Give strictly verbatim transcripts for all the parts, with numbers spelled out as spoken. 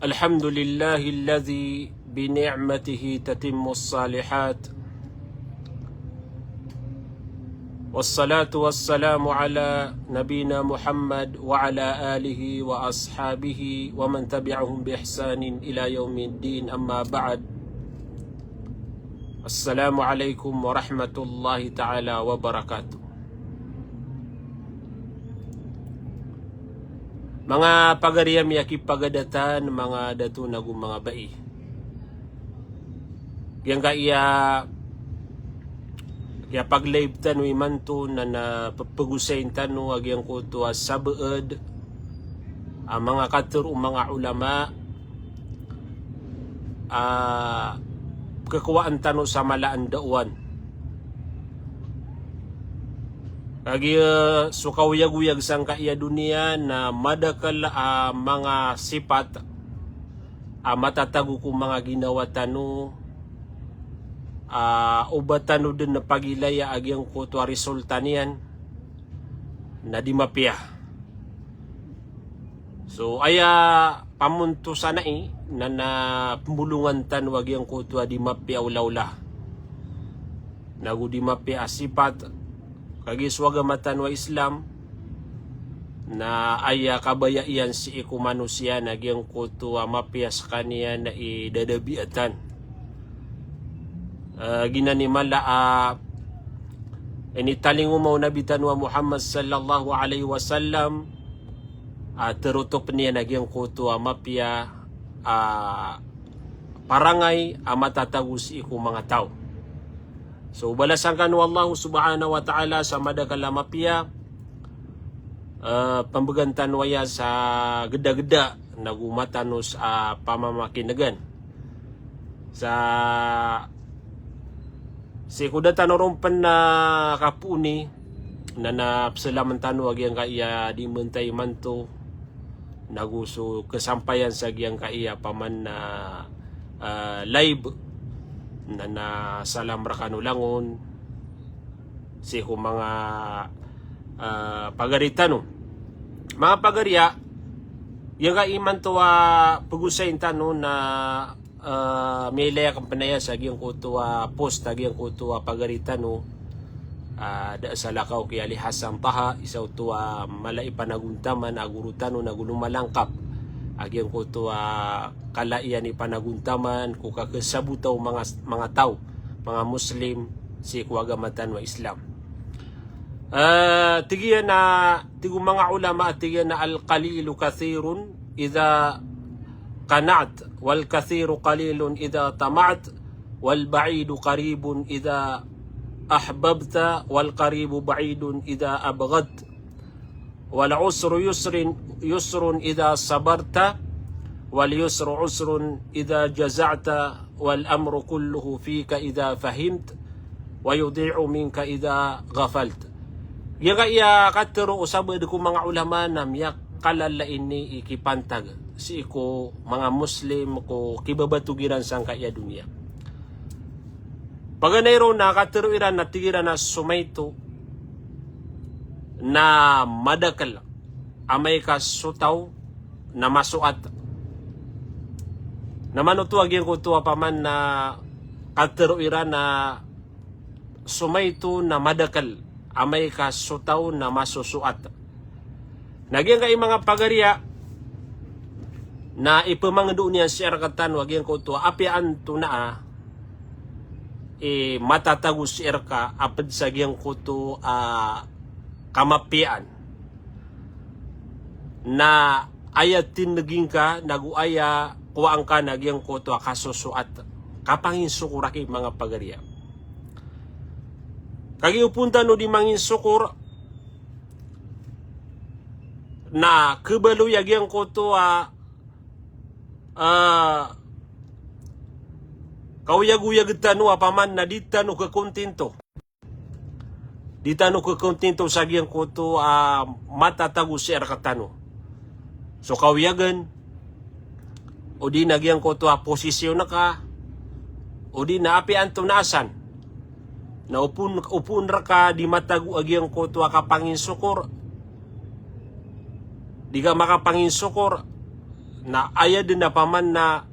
الحمد لله الذي بنعمته تتم الصالحات. والصلاة والسلام على نبينا محمد وعلى آله وأصحابه ومن تبعهم بإحسان إلى يوم الدين، أما بعد. السلام عليكم ورحمة الله تعالى وبركاته. Manga pagari ami a kipagadatan, manga dato nago manga bai. Giyangkaya, kiyapag-live tano imanto na, na pepegosayin tano a giyangkoto a sabaad a manga katero o manga ulama a kekowaan tano sa mala a ndaowan. Kagiya so kaoyagoyag sangkaya doniya na madakel a manga sipat a matatago ko manga ginawa tano, a oba tano den pagilaya a giyangkoto a resulta niyan na di mapiya. So aya pamontosan ai na, na pembolongan tano a giyangkoto a di mapiya olaola nago di mapiya a sipat. Kagiya so agama tano a Islam na aya kabaya iyan sii ko manosiya na giyangkoto a mapiya sekaniyan na i dadabiatan. Eh, giyanan i mala a initalingoma o Nabi tano a Muhammad sallallahu alaihi wasallam a terotopen iyan a giyangkoto a mapiya a parangay a matatago sii ko manga taw. So balasan kano o Allah subhanahu wa ta'ala sa madakel a mapiya, eh, pembegan tano aya sa gedageda nago matanos a pamamakinegan. Sa sii ko da tano ron pen a kapooni na, na peselamen tano a giyangkaya di mentay imanto nago so kesampayan sa giyangkaya paman na, eh, live na, na salam rekano langon sii ko manga, eh, pagari tano. Manga pagari a, giyangkaya imanto a pegosayin tano na, eh, miyailay aken pen aya sa giyangkoto a post a giyangkoto a pagari tano, ah, da salakaw ki Ali Hassan Taha, isa oto a mala i panagontaman a goro tano nago lomalangkap a giyangkoto a kala iyan i panagontaman ko kakesabota o manga, manga taw, manga Muslim sii ko agama tano a Islam. Eh, tig iyan a, tig o manga ulama a tig iyan a القليل كثير إذا قنعت، والكثير قليل إذا طمعت، والبعيد قريب إذا أحببت، والقريب بعيد إذا أبغضت، والعسر يسر، يسر إذا صبرت، واليسر عسر إذا جزعت، والأمر كله فيك إذا فهمت، ويضيع منك إذا غفلت. Giyangkaya katero o sabaad ko manga ulama na miyakalala ini i kipantag sii ko manga Muslim ko kibabatog iran sangkaya doniya. Paganay ron na katero iran na tig iran a so maito na madakel amay ka so taw na masoat. Na mano oto a giyangkoto a paman na katero iran na so maito na madakel amay ka so taw na masosoat. Na giyangkai manga pagari a na ipemangendo niyan sii rektano a giyangkoto a apiya antonaa i matatago sii reka a ped sa giyangkoto a kamapiyaan. Na aya tineging ka nago aya kowaan ka na giyangkoto a kasosoat, kapanginsokor aki manga pagari a. Kagiya o pon tano di manginsokor na kebaloy a giyangkoto a, ah, kaoyagoyag tano a paman na di tano kekontinto. Di tano kekontinto sa giyangkoto a matatago sii rektano. So kaoyagen, odi na giyangkoto a posisyon ka, odi na apiya antonaa san. Na o pon, o pon reka di matago a giyangkoto a kapanginsokor, di ka makapanginsokor, Na aya den a paman na,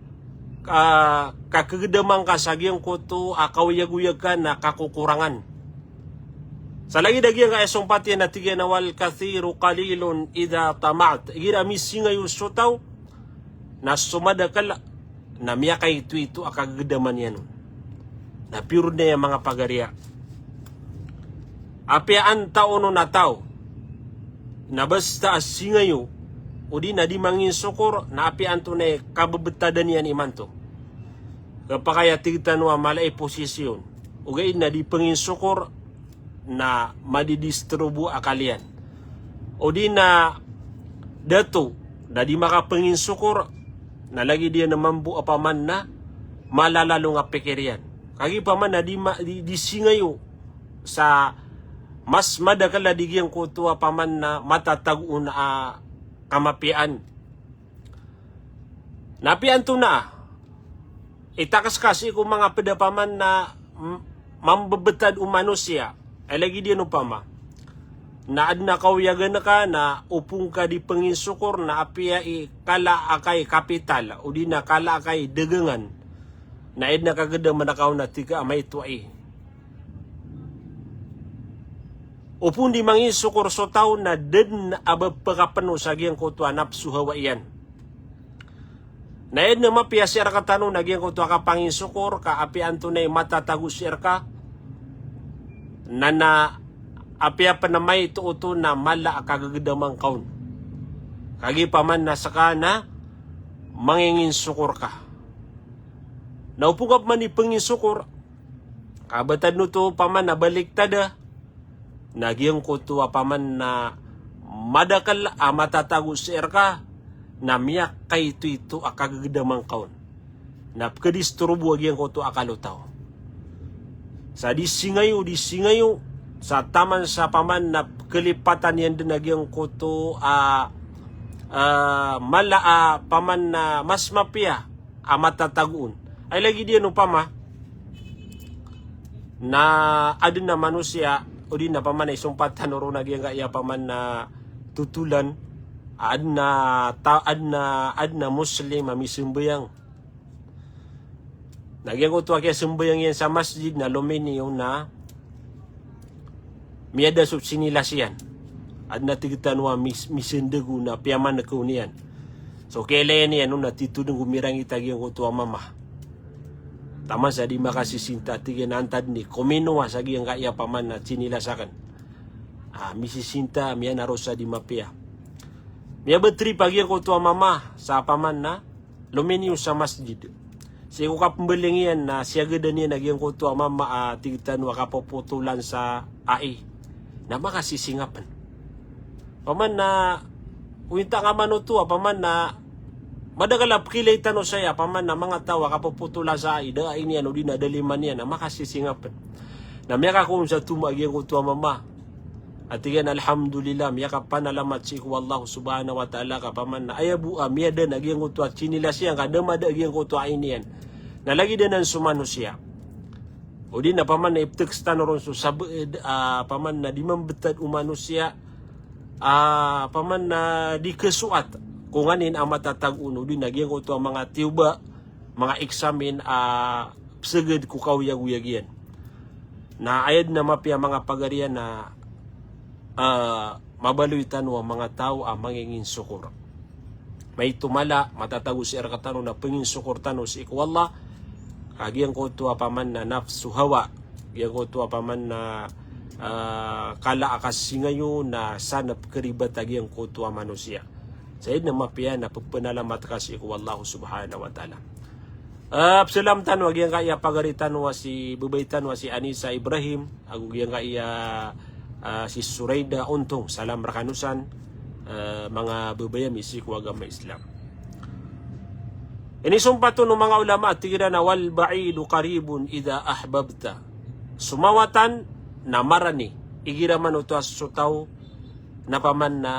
ah, kakegedam angka sa giyangkoto a kaoyagoyag ka na kakokorangan. Sa lagid a giyangkaya sompatan a tig iyan a wal kathiru qalilun idha tama'ta. Igira misingayo so taw na so madakel na miyakaitoito a kagegedaman iyan on. Na piyor na aya manga pagariya. Apiya antaa onon a taw na basta a singayo odi na di manginsokor na apiya antonaa i kabebetadan iyan imanto. Kepakay a tig tano a mala i posisyon. Ogaid na di penginsokor na madidisturbo a akal iyan. Odi na dato, na di makapenginsokor, na lagid iyan a mambo a paman na malalalong a pikir iyan. Kagiya paman na di ma-, di, di singayo sa mas madakel a di giyangkoto a paman na matatago on a kamapiyaan. Na apiya antonaa i takes ka sii ko manga ped a paman na m-, mambebetad o manosiya, ay lagid iyan opama na aden a kaoyagan ka na opama ka di penginsokor na apiya i kala a kai kapital, odi na kala a kai dagangan, na aden a kagedaman ka on a tig ka a maito ai. Opama di manginsokor so taw na da den a ba pekapeno sa giyangkoto a napso hawa iyan. Na aya den a mapiya sii rektano na giyangkoto a kapanginsokor ka apiya antonaa i matatago sii reka, na, na apiya pen a maito oto na mala a kagegedaman ka on. Kagiya paman na seka na manginginsokor ka. Na opama ka paman di penginsokor, ka betad oto paman na baliktad a, na giyangkoto a paman na madakel a matatago sii reka, na miyakaitoito a kagegedaman ka on. Na pekedisturbo a giyangkoto a akal o taw. Sa di singayo, di singayo, sa taman sa paman na pekelipatan iyan den a giyangkoto a, a, mala a paman na mas mapiya a matatago on. Ay lagid iyan opama na aden a manosiya, odi na paman na isompatan o ron a giyangkaya paman na totolan, aden a ta-, aden a, aden a Muslim a misembayang. Na giyangkoto a kiyasembayang iyan sa masjid na lominiyo na miyada so sinilas iyan. Aden a tig tano a mis-, misendeg on na piyamanek on iyan. So kiyailay niyan on na titho den ko mirangit a giyangkoto a mama. Taman sa di makasisinta, tig iyan a antad ni kominowa sa giyangkaya paman na sinilas aken. A, misisinta, miyanaro sa di mapiya. Miyabetrip a giyangkoto a mama sa paman na lominiyo sa masjid. Sii ko kapembaling iyan na siyagadan iyan a giyangkoto a mama a tig tano a kapopotolan sa ai. Na makasisingap pen. Paman na, winta nga man oto a paman na madakel a pekiilay tano saya, paman na manga taw a kapopotolan sa ai, da ai niyan, odi na da lima niyan, na makasisingap pen. Na miyakakoon sa toma a giyangkoto a mama. A tig iyan, "Alhamdulillah, miyakapanalamat sii ko Allah subhanahu wa ta'ala ka paman na aya bo a miyada na giyangkoto a sinilas iyan ka da mada giyangkoto a ai niyan." Na lagid anan so manosiya. Odi na paman na iptex tano ron so sabaad a paman na di mambetad o manosiya a paman na di kesoat ko nganin a matatago on, odi na giyangkoto a manga tiyoba, manga eksamin a peseged ko kaoyagoyag iyan. Na aya den a mapiya manga pagariya na, ah, mabaloy tano a manga taw a manginginsokor. Maito mala, matatago sii rektano na penginsokor tano sii ko Allah, ka giyangkoto a paman na nafsu hawa, giyangkoto a paman na, ah, kala a kasingayo na sanep keribat a giyangkoto a manosiya. Sa aya den a mapiya na pepenalamat ka sii ko Allah subhanahu wa ta'ala. Ah, pesalam tano a giyangkaya pagari tano a si, babay tano a si Anisa Ibrahim, ago giyangkaya, ah, si Suraida Ontong, salam rekano san, ah, manga babay ami sii ko agama Islam. Inisompat on o manga ulama a tig iran a wal ba'idu qaribun idha ahbabta. So mawatan na marani, igira man oto a so taw na paman na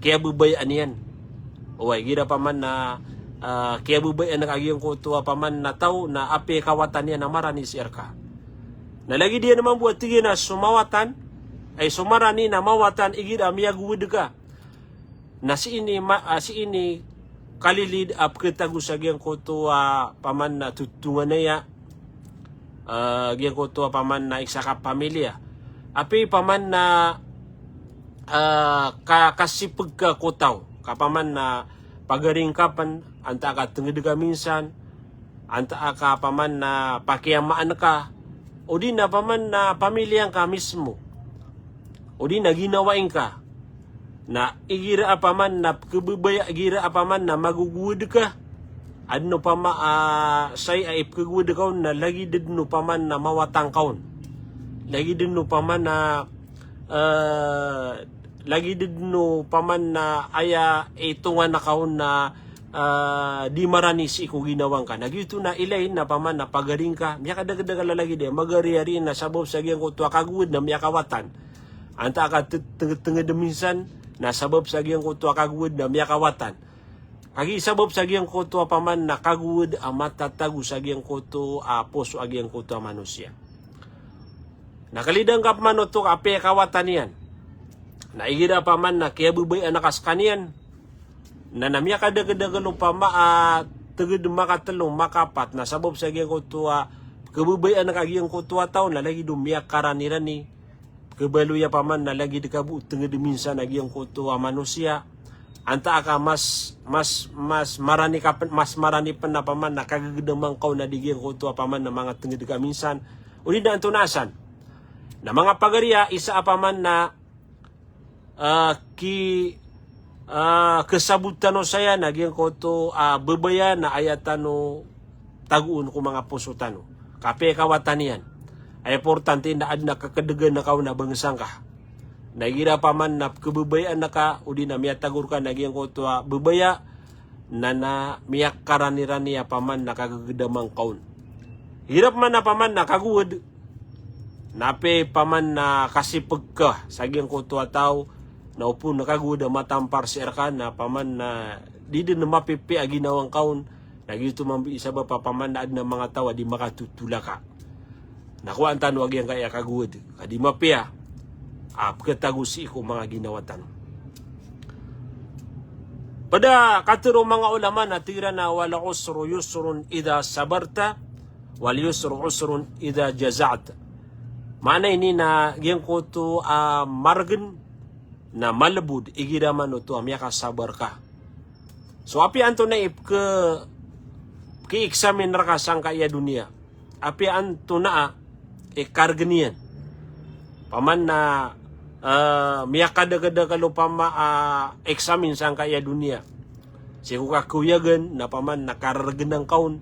kiyababayaan iyan. Oway, igira paman na, ah, kiyababayaan ka giyangkoto a paman na taw na apiya kawatan iyan na marani sii reka. Na lagid iyan mambo a tig iyan a so mawatan, ay so marani na mawatan igira miyagowad ka. Na sii ini ma-, ah, sii ini kalilid a pkhatago sa giyangkoto a paman na totonganaya, ah, giyangkoto a paman na isa ka pamilya. Apiya paman na, ah, ka, kasipeg ka ko taw, ka paman na pagaring ka pen, antaa ka tenged ka minsan, antaa ka paman na pakiyamaan ka, o di na paman na pamilya ngka mismo, o di na ginawa ingka. Na igira a paman na pkebebaya, igira a paman na magogowed ka, aden opama a, ah, saya a ipkegowed ka on na lagid den opama na mawatan ka on. Lagid den opama na, eh, lagid den opama na aya itongan ka on na, ah, di marani sii ko ginawa ngka. Na giyoto na ilay na paman na pagaring ka, miyakadagdaga lagid e, magari-ari na sabap sa giyangkoto a kagowed na miyakawatan. Antaa ka te-, te-, tenged minsan, na sabap sa giyangkoto a kagowed na miyakawatan. Kagiya sabap sa giyangkoto a paman na kagowed a matatago sa giyangkoto a poso a giyangkoto a manosiya. Na kalidan ka paman oto ka apiya kawatan iyan. Na igira paman na kiyabebayaan ka sekaniyan. Na, na miyakadagdaga opama a tenged makatelo, makapat, na sabap sa giyangkoto a kebebayaan ka giyangkoto a taw, na lagid o miyakarani-rani. Kebaloy a paman na lagid ka bo tenged minsan a giyangkoto a manosiya. Antaa ka mas, mas, mas marani ka pen, mas marani pen a paman na kagegedama ngka on a di giyangkoto a paman na manga tenged ka minsan. O di na antonaa san. Na manga pagari a isa a paman na, ah, ki, ah, kesabot tano saya na giyangkoto a bebaya na aya tano tagoon ko manga poso tano. Ka apiya kawatan iyan. Aya importante na aden a kekedegan ka on a bangsa ngka. Na igira paman na kebebayaan ka, o di na miyatago rka na giyangkoto a bebaya, na, na miyakarani-rani a paman na kagegedama ngka on. Igira paman na paman na kagowed, na apiya paman na kasipeg ka sa giyangkoto a taw, na opama na kagowed a matampar sii rka, na paman na di den mapipiya a ginawa ngka on, na giyoto mambo i sabap a paman na aden a manga taw a di makatotolaka. Na kowaan tano a giyangkaya kagowed a di mapiya a pkhatago sii ko manga ginawa tano. Ped a katharo o manga ulama na tig iran a, "Wal usru yusrun idha sabarta, wal usru usrun idha jaza'ta." Maana ini na giyangkoto a maregen na malebod igira man oto a miyakasabar ka. So apiya antonaa i pke, pki-examine rka sangkaya doniya. Apiya antonaa i karegen iyan. Paman na, eh, miyakadagdaga opama a examine sangkaya doniya. Sii ko kakoyagan na paman na karegen angka on.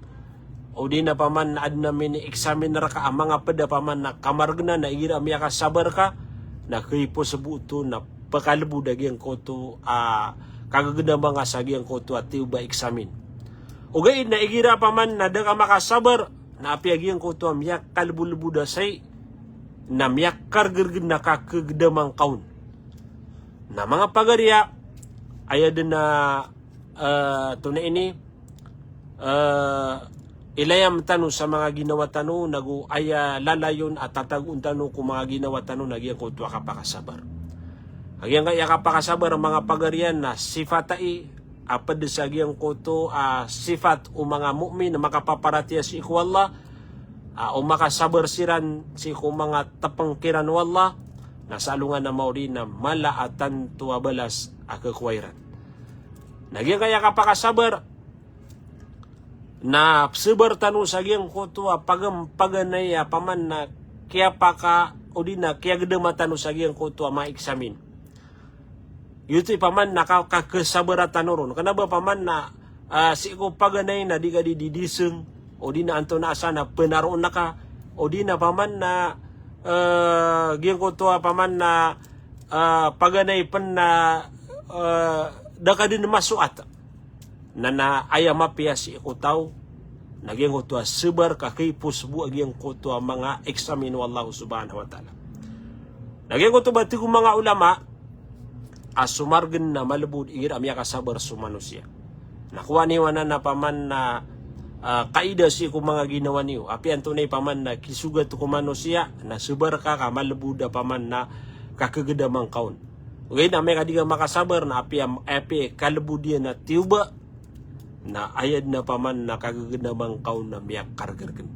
O di na paman na aden a mini-examine rka a manga ped a paman na kamaregen na igira miyakasabar ka, na kaiposebo oto na pekalebod a giyangkoto a kagegedama nga sa giyangkoto a tiyoba examine. Ogaid na igira paman na da ka makasabar, na apiya giyangkoto a miyakalebolebod a sai, na miyakargeregen a kakegedama angka on. Na manga pagari a, aya den a, eh, tona ini, eh, ilayam tano sa manga ginawa tano, nago aya lalayon a tatagoon tano ko manga ginawa tano na giyangkoto a kapakasabar. A giyangkaya kapakasabar a manga pagari a na sifat ai a ped sa giyangkoto a sifat o manga mu'min a makapaparatiyaya sii ko Allah, a o makasabar siran sii ko manga tepeng kiran o Allah, na sa alongan a maori na mala a tanto a balas a kekowa iran. Na giyangkaya kapakasabar, na pesabar tano sa giyangkoto a pagam-, paganay a paman na kiyapaka, o di na kiyagedama tano sa giyangkoto a ma-examine. Giyoto i paman na ka-, kakesabara tano ron. Kena ba paman na, ah, sii ko paganay na di ka di didiseng, o di na antonaa san a penaroon ka, o di na paman na, eh, giyangkoto a paman na, ah, paganay pen na, eh, da ka den masoat. Na, na aya mapiya sii ko taw, na giyangkoto a sabar ka kaiposebo a giyangkoto a manga examine o Allah subhanahu wa ta'ala. Na giyangkoto ba tig o manga ulama, a so maregen na malebod igira miyakasabar so manosiya. Na kowaa niyo anan a paman na, ah, kaida sii ko manga ginawa niyo. Apiya antonaa i paman na kisogat ko manosiya, na sabar ka ka malebod a paman na kakegedama angka on. Ogaid na amay ka di ka makasabar na apiya, apiya kalebod iyan a tiyoba, Na aya dn a paman na kagaganaman ka on na miyakargargn.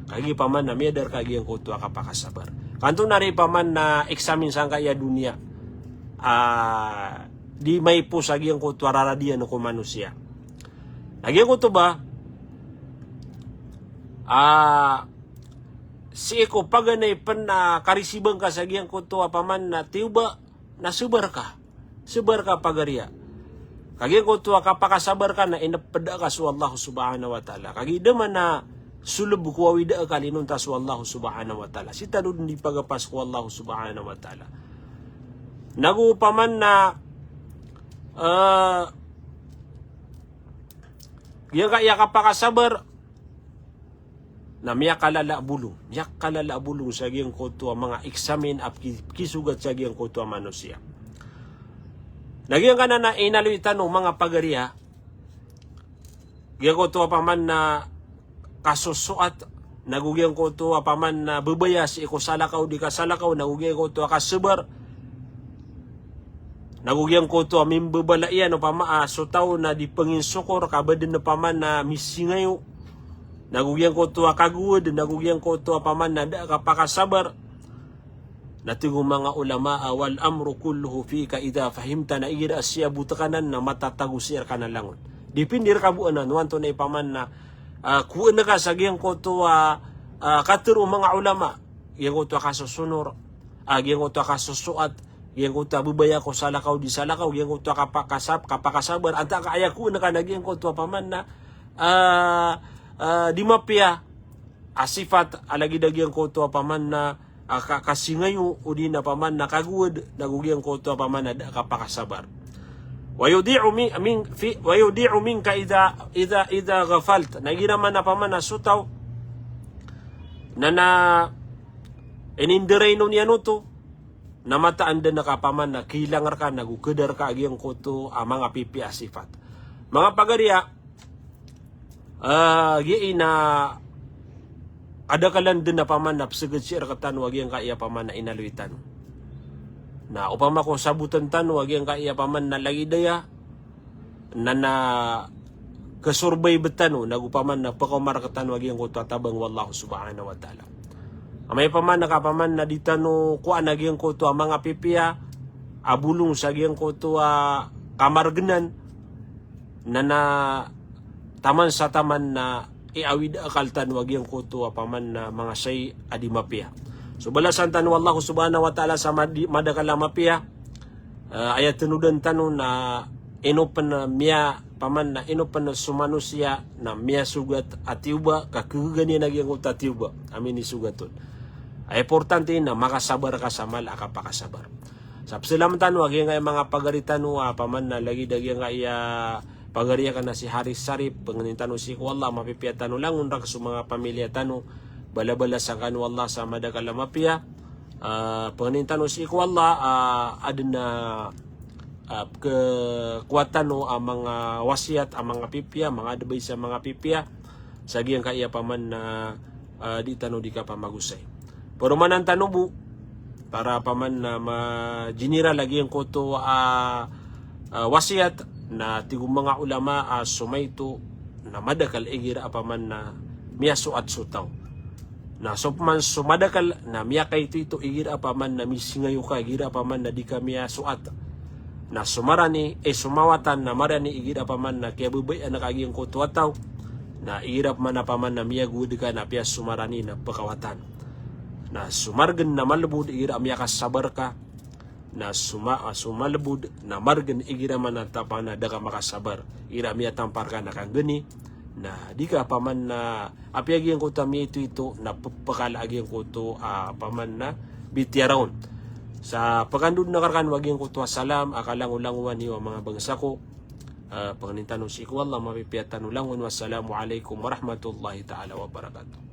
Kagiya paman na miyadar ka giyangkoto a kapakasabar. Kanto na ri paman na examine sangkai a doniya. Ah, di maipos a giyangkoto a raradiyan ko manosiya. Na giyangkoto ba, ah, sii ko paganay pn a karisiban ka sa giyangkoto a paman na tiyoba, na sabar ka. Sabar ka pagariya. Ka giyangkoto a kapakasabar ka na inpd ka so Allah subhanahu wa ta'ala. Kagiya da man a solb ko awid a akal inonta so Allah subhanahu wa ta'ala. Sii tano dn di pagapas ko Allah subhanahu wa ta'ala. Nago paman na, eh, giyangkaya kapakasabar, na miyakalala a bolong, miyakalala a bolong sa giyangkoto a manga examine a pki-, pkisogat sa giyangkoto a manosiya. Na giyangkanan a inaloy tano manga pagariya, giyangkoto a paman na kasosoat, nago giyangkoto a paman na babaya sii ko salakaw di kasalakaw, nago giyangkoto a kasabar, nago giyangkoto a mimbabala iyan opama a so taw na di panginsokor, ka ba dn opama na misingayo, nago giyangkoto a kagowad, nago giyangkoto a paman na da kapakasabar. Na tig o manga ulama a, "Wal amru kulluhu fika idha fahimta," na igira a siyabot ka nan na matatago sii rka na langon. Dipindi rka bo anan, o antonaa i paman na, ah, kowaan ka sa giyangkoto a, ah, katharo o manga ulama, giyangkoto a kasosonor, ah, giyangkoto a kasosoat, giyangkoto a babaya ko salakaw di salakaw, giyangkoto a kapakasab-, kapakasabar, antaa ka aya kowaan ka na giyangkoto a paman na, ah, ah, di mapiya a sifat, a lagid a giyangkoto a paman na, ah, ka-, kasingayo, odi na paman na kagowad, nago giyangkoto a paman na da kapakasabar. Wa yudhi'u mi-, min-, fi-, wa yudhi'u minka idha, idha, idha ghafalt. Na igira man a paman na so taw na, na inindarainon iyan oto, na mataan dn a ka paman na kilang rka nago kadar ka a giyangkoto a manga pipiya a sifat. Manga pagariya, ah, giya i na adakalan dn a paman na psagad sii rktano a giyangkaya paman na inaloy tano. Na opama ko sabotn tano a giyangkaya paman na lagid aya, na, na kasorbay btano, nago paman na pkaoma rktano a giyangkoto a tabang o Allah subhanahu wa ta'ala. Amay paman na ka paman na di tano kowaan a giyangkoto a manga pipiya a bolong sa giyangkoto a kamargnan, na, na taman sa taman na iawid a akal tano a giyangkoto a paman na manga shay a di mapiya. So balasan tano o Allah subhanahu wa ta'ala sa madi-, madakl a mapiya, ah, aya tanodan tano na ino pn miya paman na ino pn so manosiya na miyasogat a tiyoba, ka kagaga niyan a giyangkoto a tiyoba a minisogat on. Aya importante na makasabar ka sa mala a kapakasabar. Sa pzalam tano a giyangkaya manga pagari tano a paman na lagid a giyangkaya pagari akn a si Haris Sarip, pangnin tano sii ko Allah, mapipiya tano langon, rakhs o manga pamilya tano, balabalasan kano o Allah sa madakl a mapiya. Ah, pangnin tano sii ko Allah, ah, adn a, ah, ke-, kowaan tano a manga wasiyat a manga pipiya, manga advice a manga pipiya, sa giyangkaya paman na, ah, di tano di kapamagosay. Paromanan tano bo, para paman na ma-general a giyangkoto a, ah, wasiyat, na tig o manga ulama a so maito na madakl igira a paman na miyasoat so taw. Na so pman so madakl na miyakaito-ito igira a paman na misingayo ka, igira a paman na di ka miyasoat. Na so marani, eh, so mawatan na marani igira a paman na kiyababayaan ka a giyangkoto a taw. Na igira a paman a paman na miyagowad ka na apiya so marani na pkawatan. Na so margn na malbod igira a miyakasabar ka. Na so ma-, so malbod na margn igira man a tapan na da ka makasabar. Igira miyatampar ka na kanggani. Na di ka paman na apiya giyangkoto a miyaito-ito na ppkala a giyangkoto a paman na bitiyara on. Sa pkandod na karkan o giyangkoto a salam a kalangolangowan iyo a manga bangsa ko. Ah, pangnin tano sii ko Allah, mapipiya tano langon. Wassalamu alaikum warahmatullahi ta'ala wabarakatuh.